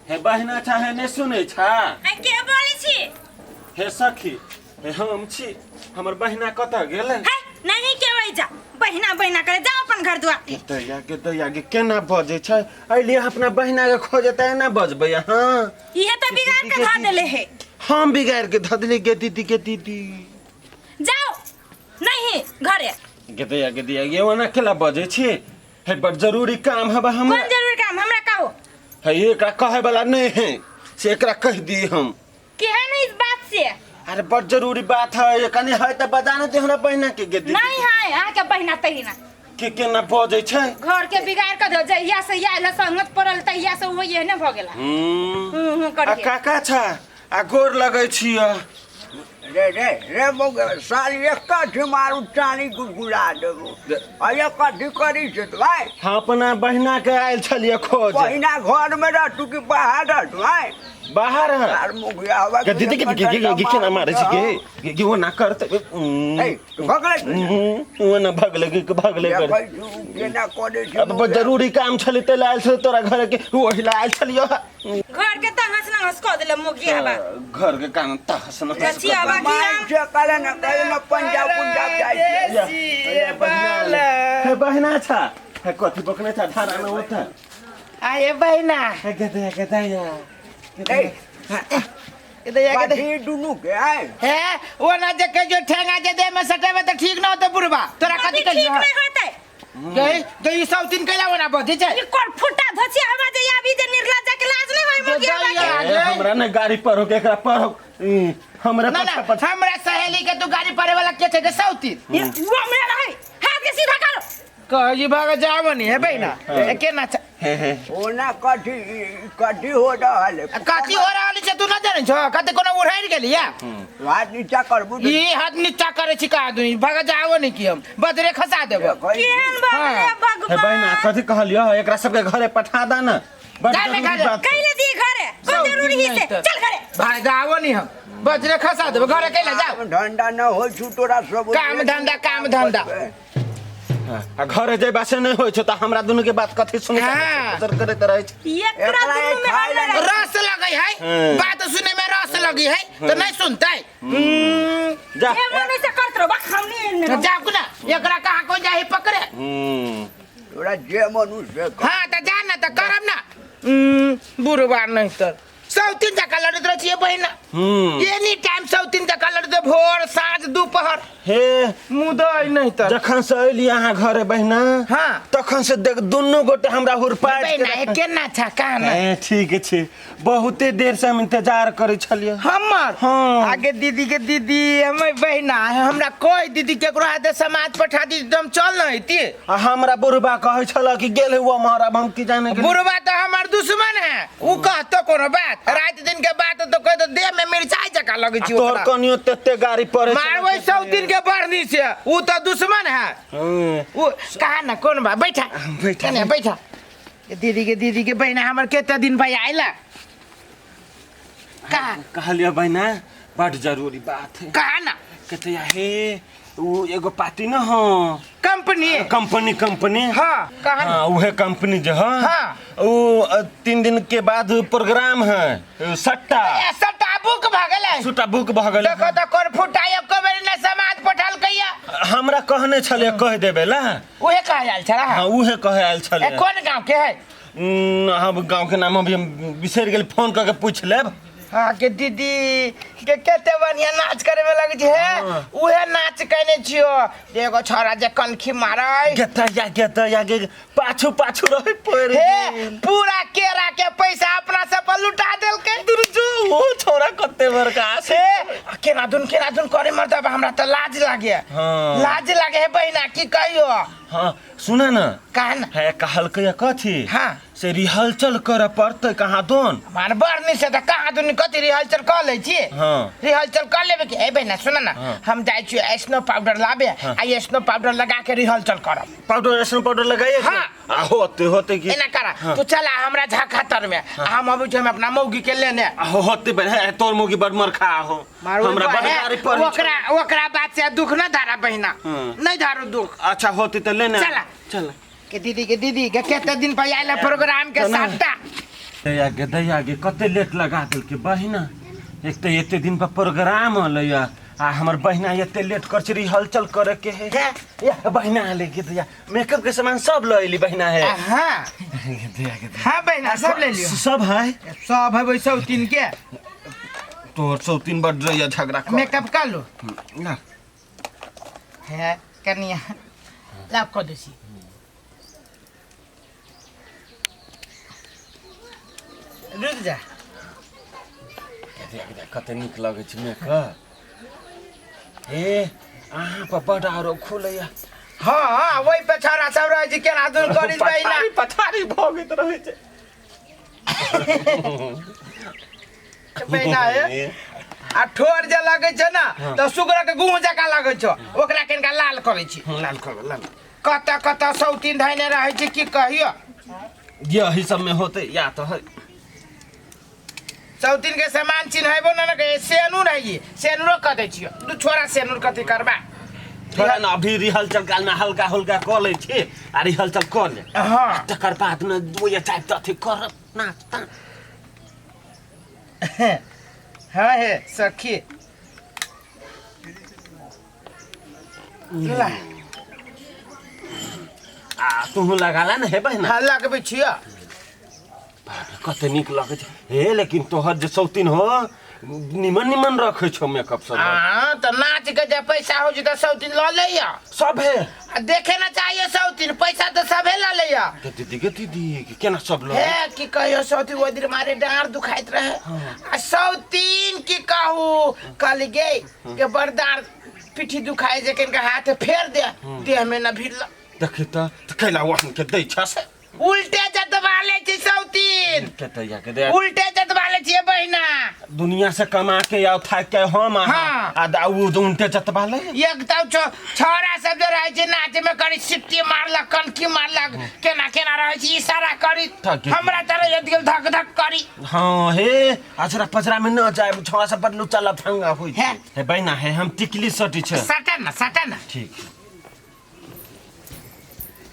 हे बहिना चाहे नहि सुनै छा। आ के बोलै छी? हे सखी, हे हम छी, हमर बहिना कतऽ गेलै? है नहीं के वही जा बहिना बहिना करे जाओ अपन घर दुआर। के दैया के दैया के केना बजै छै? अइली अपना बहिना के खोजे तऽ एना बजबै अहाँ? इहे तो बिगाड़ के धऽ देले हे। हम बिगाड़ के धऽ देली गे दीदी, गे दीदी। जाओ नहीं घरे। गे दैया गे दैया गे, ओना केला बजै छी? हे बड़ जरूरी काम हबा हमरा। कोन जरूरी काम हमरा कहो? हे एकरा कहे वाला नहीं है से एकरा कह दी हम। केहन है इस बात से? अरे बड़ जरूरी बात है, ये कनी है त बजाने दे हमरा बहिना के गे दीदी। नहीं है अहाँ के बहिना तहिना के केना बजै छै? घर के बिगाड़ के धो जहिया से आयल संगत पड़ल तहिया से वो एहने भ गेला। हम्म। हूं हूं आ करके। काका छा आ गोर लगै छिय। रे रे रे बौआ, साल एक अथी मारू चानी गुलगुला देबो। आ एक अथी करी छै तो भाई। हम अपना बहिना के आयल छलियै खोज। बहिना घर में रहतू कि बाहर रहतू भाई? बाहर है। यार मुखिया हवा गे दीदी के गे गे गे केना मारै छै गे? गे गे ओना करतै। ए, भगलै। ओना भगलै गे भगलै कर। देखै छी केना करै छै। अब बड़ जरूरी काम छलै तै आयल छलै तोरा घर के, ओहि ला आयल छलियै। घर के तहस नहस कऽ देले मुखिया बा। घर के काम तहस नहस। रचिया बा की माय हम? छै कहले न कहले न पंजाब पुंजाब जाइ छै। हे बहिना छा, हे कथी बकने छा धारा में होता? आये बहिना। हे गदया गदया। ए, गदया गदया। कथी दुनू के आय? हे ओ ना देखे जो ठेंगा जे दे में सटेबे त ठीक ना होते बुढ़बा। तोरा कथी कथी कहियो? ठीक नहीं होते? गई गई सौ तीन कैला ओना बधी छै। ई कोन फुटा धचिया हवा जे आबी जे निर्लज्जा के लाज नहीं होय मुखिया बा के? ए, हमरा ने गाड़ी पर हो के एकरा पर हो। हमरा ना ना पछा पछा। हमरा सहेली के तू गाड़ी परे वाला के छै के सौ तीन? ये वो मेरा है, हाथ के सीधा करो। कही भाग जावनी है बहिना। ए, केना छ? हे हे ओना कथी कथी हो रहल है? कथी हो रहल छै तू न जानै छो? कते कोनो उड़ाइर गेली या? हाथ नीचा करबू तऽ ई हाथ नीचा करे छी का आदमी भाग जावनी की हम बजरे खसा देबो। देखै छी। केहन बाप रे हाँ। हे बहिना भगवान। कथी कहलियो? एकरा सबके घरे पठा दा ना। बड़ जा ने जरूरी घरे। बात छै। कैले दी घरे? कोन जरूरी है से? चल घरे। भाग जावनी हम बजरे खसा देबो घरे कैला जाओ। काम धंधा न होइ छौ तोरा सब। काम धंधा, काम धंधा। आ घरे जेबा से नहीं होइ छौ त हमरा दुनू के बात कथी सुनै? हाँ। गुजर करैत रहै छै। एकरा एकरा दुनू में खाय हमरा ला रहे। रस लगै है। हाँ। बात सुने में रस लगी है तो नहीं सुनते। जा। जे मन से करत रहो बा हमनी एने रहो। जाऊ ना एकरा कहाँ को जाही पकड़े। तोरा जे मनुष्य कर। हाँ त जा ना त करब ना। बुढ़बा नहीं तर सौ तीन जका लड़ैत रहै छियै बहिना। एनी टाइम सौ तीन जका लड़ैत रहै, भोर साँझ दोपहर। हे मुदई नहीं तर जखन से अयली अहाँ घरे बहिना, हाँ। तखन से देख दुनू गोटे हमरा हुरपाट के बहिना, हे केना छा कहाँ ना? ए, ठीक छै, बहुते देर से हम इंतजार करै छलियै। हमर? हाँ। आगे दीदी के दीदी हमर बहिना हमरा कोई दीदी केकरो हाथे समाज पठा दी तो हम चल न अइती। आ हमरा बुढ़बा कहै छल कि गेल है उम्हर, अब हम की जाने गेली। बुढ़बा तो हमर दुश्मन है, उ कहतो कोनो बात रात दिन के बात तो कह दो देह में मिर्चाई जका लगै छी। तोहर ओकरा। कनियो तेते गाड़ी पड़े छलै। मारबै सौ दिन के बढ़नी से, उ तो दुश्मन है। उ कहा ना कोन बा बैठा। बैठा। कने बैठा। दीदी के दीदी के बहिना हमर केते दिन भाई आइला कहा? कहलियो बहिना बड जरूरी बात है। कहा ना? कहते हे उ एगो पार्टी न हो। कंपनी। Company company. हाँ, कहा ना? हाँ, उहे कंपनी जो है। हाँ। उ 3 दिन के बाद प्रोग्राम है सट्टा। ए, सट्टा बुक भ गेलै। सट्टा बुक भ गेलै। देखो त कोन फुटा एको बेर ने समाज पठाल कैया। हमरा कहने छले कह देबे ला। उहे कहे आयल छला? हाँ, उहे कहे आयल छले। ए, कोन गांव के है? हम गांव के नाम अभी हम बिसरि गेल, फोन करके पूछ लेब। हाँ के दीदी के कते बढ़िया नाच करे में लगे छै। हाँ। उहे नाच केने छियो एगो छोरा जे कनखी मारै। गेता या गेता या गे पाछू पाछू रहे पड़े हे गेल। पूरा केरा के पैसा अपना सब पर लुटा देलकै। दुर्जो ओ छोरा कते बड़का से केना दुन केना दुन करे मर्द, हमरा त लाज लागे। हाँ। लाज लागे है बहिना की कहियो। हाँ सुना ना। कहा ना? है कहलकै या कथी? हाँ। से रिहर्सल करे पड़तै कहाँ दोन। मार बरनी से त कहाँ दुन कथी रिहर्सल क लै छी। हाँ। रिहर्सल क लेबे कि? ए बहिना सुन ना। हाँ। हम जाइ छी स्नो पाउडर लाबे। हाँ। आ स्नो पाउडर लगा के रिहर्सल करब। पाउडर स्नो पाउडर लगाइए के? हाँ। आ होते होते की? एना करा। हाँ। तू चला हमरा झाखा तर में। हाँ। आ हम अबै छी हम अपना मौगी के लेने। आ होते बे, हे, तोर मौगी बड़ मरखा हो। मारू हमरा बड़ हे, गाड़ी पर ओकरा बात से दुख न धारा बहिना। हाँ। नहीं धारू दुख। अच्छा होते त लेने। चला। चला। के दीदी के दीदी के केते दिन पर आयल प्रोग्राम के चला। साटा। दैया गे, दैया गे, कते लेट लगा देलकै बहिना। एक तऽ एते दिन पर प्रोग्राम अलै आ हमर बहिना एते लेट कर छै, रिहर्सल करे के है। या बहिना आले गे दैया, मेकअप के सामान सब ल एली बहिना है। हाँ। दैया गे, दैया। हाँ बहिना, सब ले लियो। सब है। सब है वही सब तीन के। तोहर सब तीन बड रहिया झगड़ा कर। मेकअप कर लो। ना। है कनिया लाभ कर देसी। रुक जा। दैया गे, दैया, कते नीक लगै छै मेकअप। हे अहाँ पर बड आरो खुलैया। हाँ हाँ वही पे छोरा सब रहै छै, केना दूर करी बहिना। पछाड़ी पछाड़ी भगैत रहै छै बहिना हे। आ ठोर जे लगै छै ने तऽ सुगर के गुह जकाँ लगै छै, ओकरा कनिका लाल करै छी। लाल कर, लाल। कतऽ कतऽ सौतीन धैने रहै छै की कहियो। यही सब में होते या तो है। सौतीन के सामान चिन्हबो न के सेनूर है, ये सेनूरो कह दै छियो, दू छोरा सेनूर कथी करबा। थोड़ा ना अभी रिहर्सल काल में हल्का हल्का कऽ लै छी आ रिहर्सल कऽ ले। हाँ। तकर बाद में ओए चाहे तऽ अथी करब नाच ताच। हाँ हे सखी। ला। आ तू लगाला ने हे बहिना? हाँ लगबै छियो। बाप रे, कते नीक लगै छै हे। लेकिन तोहर जे सौतीन हो निमन निमन रखै छौ मेकअप सब। हाँ तऽ नाच के जे पैसा हो छै तऽ सौतीन लऽ लैया। सब हे। आ देखे ना चाहिए सौतीन, पैसा तऽ सबे लऽ लैया। गे दीदी, गे दीदी, के केना सब लऽ हे की कहियो सौतीन, ओहि दिन मारे डाँड़ दुखाइत रहे। आ सौतीन की कहू, कहली गे के बड़ डाँड़ पीठी दुखाइ जे कनिका हाथ फेर दे, देह में न भिड़ल। देखी तऽ कैला वहन के दै छ से। उल्टे जतवा ले छी सौतीन। के दैया के दैया। उल्टे जतवा ले छियै बहिना। दुनिया से कमा के आओ थाक के हम अहाँ। हाँ। आ दा उ उल्टे जतवा ले। एक तऽ छौड़ा सब जे रहै छै नाच में करी सिट्टी मारलक, कनकी मारलक, केना केना रहै छै इशारा करी। थक गेल। हमरा तरह यदि गेल धक धक करी। हाँ हे अजरा पजरा में न जाए, छौड़ा सब बड़ लुच्चा लफंगा होइ छै। हे। हे बहिना हे हम टिकली सटी छै। सटा ना, सटा ना। ठीक।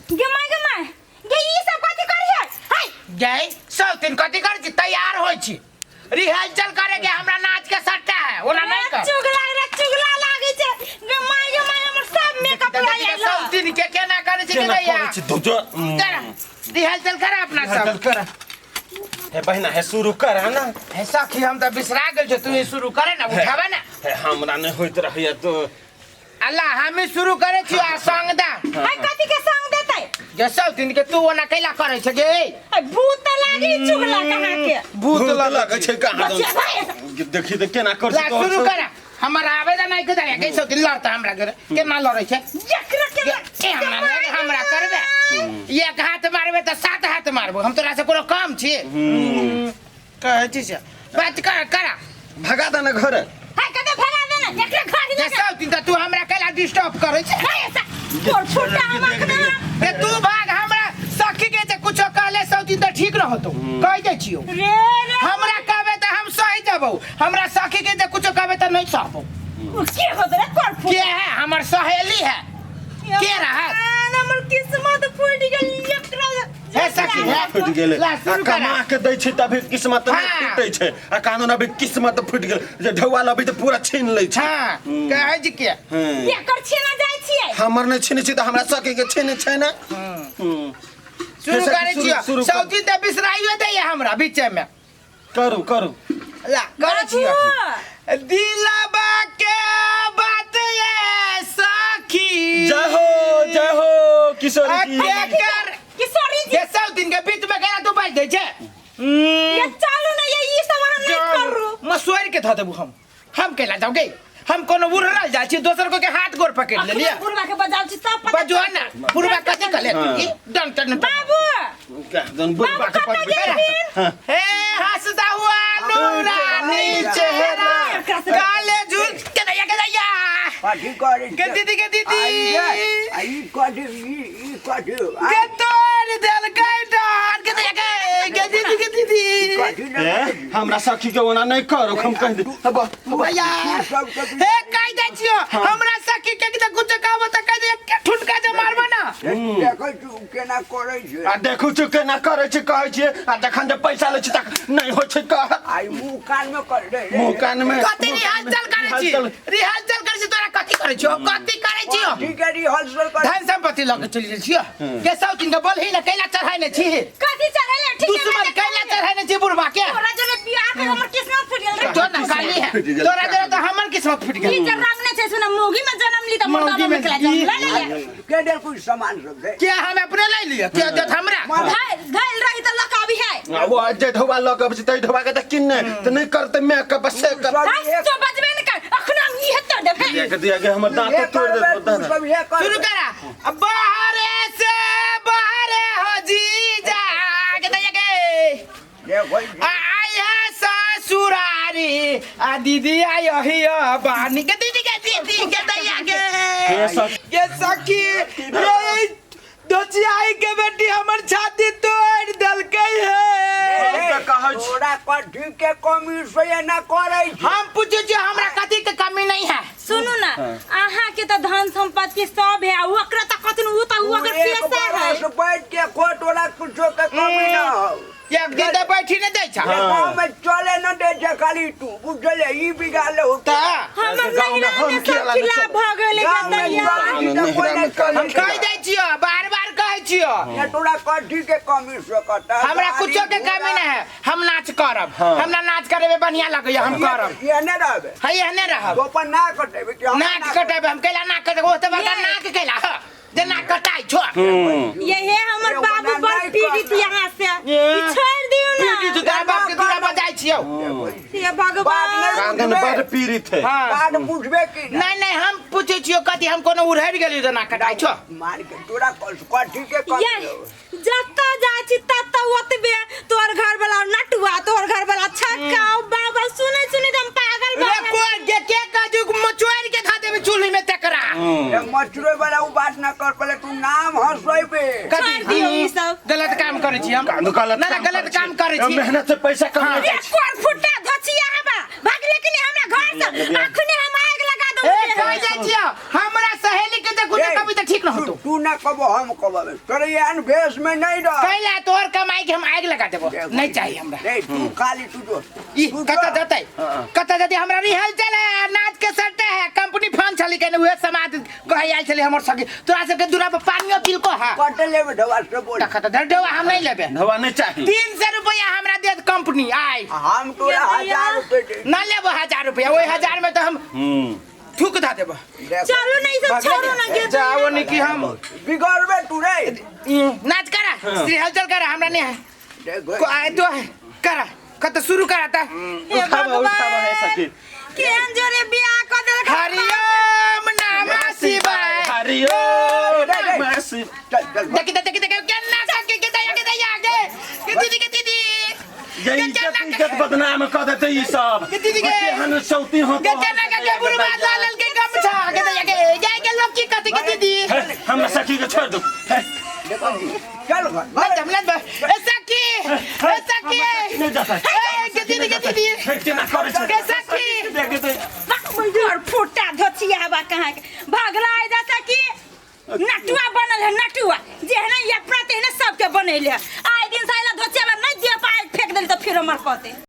गे my, गे my, गे ई सब कथी करी है? हाय। गे सौतीन कथी करै छी? तैयार होइ छी रिहर्सल करे के, हमरा नाच के सट्टा है ओना नहीं कर। चुगला रे, चुगला लागै छै। गे my, गे my, हमर सब मेकअप लऽ आयल। सौतीन के केना करै छी? केना दैया करै छी? दू जो, रिहर्सल कर अपना सब। रिहर्सल कर। हे बहिना हे शुरू कर है ना। हे सखी हम तऽ बिसरा गेल छौ, तू ही शुरू करे ना, उठाबे ना। हे हमरा नहीं होइत रहैया तो। अल्लाह हमी शुरू करे छी आ संग दा। हाय कथी के संग देतै? गे सौतीन के तू ओना कैला करै छै गे? ए भूत त लागी चुगला कहाँ के? भूत भूत लगै लगै छै कहाँ? बच्चा भाई। देखी तऽ केना कर ला छै तोहर शुरू सब। कर। हमर आवेदन नहीं के दैया गे सौतीन लड़ता हमरा घरे केना लड़ै छै? एकरा केना? ए हमरा लगे हमरा करबे। एक हाथ मारबे तऽ सात हाथ मारबो, हम तोरा से कोनो कम छी? कहै छी से बात कर करा। भगा दे ना घरे। हाय कते भगा दे ना, एकरा घर गे में। सौतीन तऽ तू हमरा कैला डिस्टर्ब करै छै? हाय ऐसा तोर फुटा हम अखना। गे तू भाग, हमरा सखी के जे कुछो कहले सौतीन तऽ ठीक रहतो, कहि दै छियौ। रे रे हमरा कहबे तऽ हम सही देबौ, हमरा सखी के जे कुछो कहबे तऽ नहीं सहबौ। के होत रे कोर फुटा? के है हमर सहेली है। के रहत? हमर किस्मत फूटि गेल एकरा। हे सखी, हे। फुटि गेलै। ला, आ शुरू करा। कमा के दै छै तभी किस्मत नहि हाँ। फूटै छै। आ कानून अभी किस्मत फूटि गेल जे ढौआ लबी तऽ पूरा छीन लै छै। हाँ, कहै छी के? एकर छीना जाइ छियै। हमर नहि छीनै छै तऽ हमरा सखी के छीनै छै ने। शुरू हे सखी, करै शुरू, छियौ। शुरू करू। सौतीन तऽ बिसराइयो दैया हमरा बीचे में। करू, करू। ला, करै छियौ। बाबू। दिलबा के बात ये सखी। जय हो, जय हो किशोरी आ, जी। के कर? किशोरी जी। ये सौतीन के बीच में केना तू बाजि दै छै? ये चालू नहीं ये ई सब अहाँ नहीं करू। मसुआरि के धऽ देबू हम। हम केला जाउ गे? हम कोनो उड़ल जाइ छी दोसर को के हाथ गोर पकड़ लेलियै। अखने बुढ़वा के बजाउ छी सब पता। बजुआ ना, बुढ़वा कथी कहले तू? हाँ। ई डन टन टन। बाबू। जन बुढ़वा के बाबू, कतऽ पकड़। गेलखिन? हाँ। हे हंसता हुआ नूरानी चेहरा काले झूल के दैया के दैया। कथी करै के दीदी, के दीदी। आ ई कथी, ई कथी? के तोड़ देलकै डार के दैया के, के दीदी, के दीदी। कथी ए, हमरा सखी के ओना नहीं करो, हम कह दे। अब भैया। सब हे कहि दै छियौ हमरा सखी सखी के के कुछ कहबो त कह दे के ठुनका जे मारबो ना। देखै छी उ केना करै छै। आ देखू छी केना करै छै कहै छियै आ जखन जे पैसा लै छी तख नहि होइ छै कह। आई मुंह कान में कर रे रे। मुँह कान में। कथी रिहर्सल करै छी? रिहर्सल करै छी तोरा कथी करै छियो? कथी करै छियो? ठीक है रिहर्सल कर। धन संपत्ति लऽ के चलि गेल छियो के सौ तीन के बोलही ने कैला चढ़ाइ ने छी। कथी चढ़ैले? ठीक है। दुश्मन कैला चढ़ाइ ने छी बुढ़बा के? तोरा जरे बियाह के हमर किस्मत फूट गेल रे। तो ना काली है तोरा जरे तो हमर किस्मत फूट ई गेल। जे रंग नै छै सुन मौगी में जन्म ली त मर्दा मौगी में में निकला जन्म ले ले ले। के देल कुछ सामान सब दे? के हम अपने ले लियो के देत हमरा? घायल घायल रही त लकाबी है। आ वो जे ढोबा लऽ के अबै छै ताहि ढोबा के तऽ किन्ने तऽ नहि करतै मेकअप से कर। सब हस एक तो बजबे न कर अखना हम ई हेतौ देबे। दिया के दिया के हमर दाँत ये तोड़ करबे देत तू दाँत। सब ये कर। शुरू करा अब बाहरे से बाहरे हो जीजा के दैया के देखो आई है ससुरारी आ दीदी आई ही बानी के दीदी के दीदी के दैया के हे सखी। के सखी रे दोचियाई के बेटी हमर छाती तोड़ देलकै है। हम तऽ कहै छी। तोरा कथी के कमी से एना करै छै? हम पूछै छी हमरा कथी के कमी नहीं है। सुनू ना अहाँ के त धन संपत्ति सब है आ ओकरा त कथन उ त उ तू ओकर एक पैसा है। बरस बैठ के खो तोरा कुछो के कमी न हो। एक दिन तऽ बैठी नहीं दै छा। गाँव में चले न दे छै खाली तू बुझले ई बिगाड़ले हो। तऽ हमर गाँव में नैहरा हम में किया सब लाने खिलाफ चल- भ गेलै गाँव में दैया। चले छी तऽ कोइ नहि चले हम छै। कहि दै छियो बार बार कहै छियो। ने तोरा कथी के कमी से कता? हमरा कुछो के कमी नहीं है हम नाच करब। हमरा नाच करे में बढ़िया लगैया हम करब। ये ने रहबे है एहने रहब। तो अपन ना कटेबे कि हम नाक कटेबे हम कैला नाक कटेबे ओ तऽ बड़का नाक कैला ह जे नाक कटाइ छो। यही हमर ये बाबू ओना बड़ नहि पीड़ित करना। यहाँ से ई छोड़ दियो ना। पीटी तू तोरा बाप के दूरा बजाइ छियौ। हे भगवान। कांदन बड़ पीड़ित है। हाँ। बाद बुझबे की ना? नहीं नहीं हम पूछै छियौ कथी हम कोनो उड़हरि गेलियौ जे नाक कटाइ छो। मान के तोरा कथी के कमी ये हो? जत्ता जाइ छी तत्ता ओतबे तोहर घर वाला नटुआ तोहर घर वाला छक्का बाबा सुनै सुनै त हम पागल रे भऽ गेल। कोई के के कह मचोरि के खा देबे चूल्ही में तकरा। ए मछरो वाला उ बात ना कर पले तू नाम हंसैबे। छोड़ दियौ ई सब। गलत काम करै छी हम। कांदो गलत ना ना गलत काम करै छी। मेहनत से पैसा कमाइ ये छी। कोर फुट्टा धचिया हबा भागले कि नहीं हमरा घर से अखने हम आग लगा दो। ए कहि जाइ छियौ हमरा सहेली के देखू तऽ कभी तऽ ठीक न होतो। तू ना कबो हम कबो तोरे एहन भेष में नहीं रह। कैला तोहर कमाई के हम आगि लगा देबो नहीं चाहिए हमरा। नहीं तू खाली तू जो ई तू कतऽ जो। जतै कतऽ जतै हमरा रिहल चले है नाच के सट्टे है कंपनी फोन छली केने उहे समाज कहै आयल छलै हमर सखी तोरा सबके दूरा पर पानियो पिलको है। कते लेबे ढवा से बोल। तखत धर ढवा हम नहीं लेबे। ढवा नहीं चाहिए। 300 रुपया हमरा देत कंपनी आइ। हम तोरा 1000 रुपया दे। ना लेबो 1000 रुपया ओहि 1000 में तो हम थूक धा देबो। चलू नहीं सब छोड़ो ना के जाओ नहीं कि हम बिगड़बे तू रे। नाच करा श्री हलचल करा हमरा नहीं है। देखो। को आए तो है करा कत शुरू करा ता। हे उठाबो उठाबो है भगवान सखी। केहन जोरे बियाह क देलक। हरिओम नमः शिवाय। हरिओम नमः शिवाय। चल चल। देखी देखी देखी केना सखी के दया के दया के के दीदी के दीदी। ये इज्जत इज्जत बदनाम कर देते ई सब। के दीदी के। केहन सौती हो के केना के के बुढ़वा लाल के गमछा के दया के जाय के लोग की कथी के दीदी। हमरा सखी के छोड़ दो। देखो चल घर। लज हम लज ए सखी ए सखी नहीं जाता। ए के दीदी के दीदी केना करै छै? के सखी। देख दे। तोहर फुट्टा धचिया हबा कहाँ के भागला आइ जा सकी नटुआ बनल है नटुआ जेहने अपना तेहने सबके बनैले है। आइ दिन साइला धचिया बा नहीं दिया पाए फेंक देली तो फिर हमर कहते।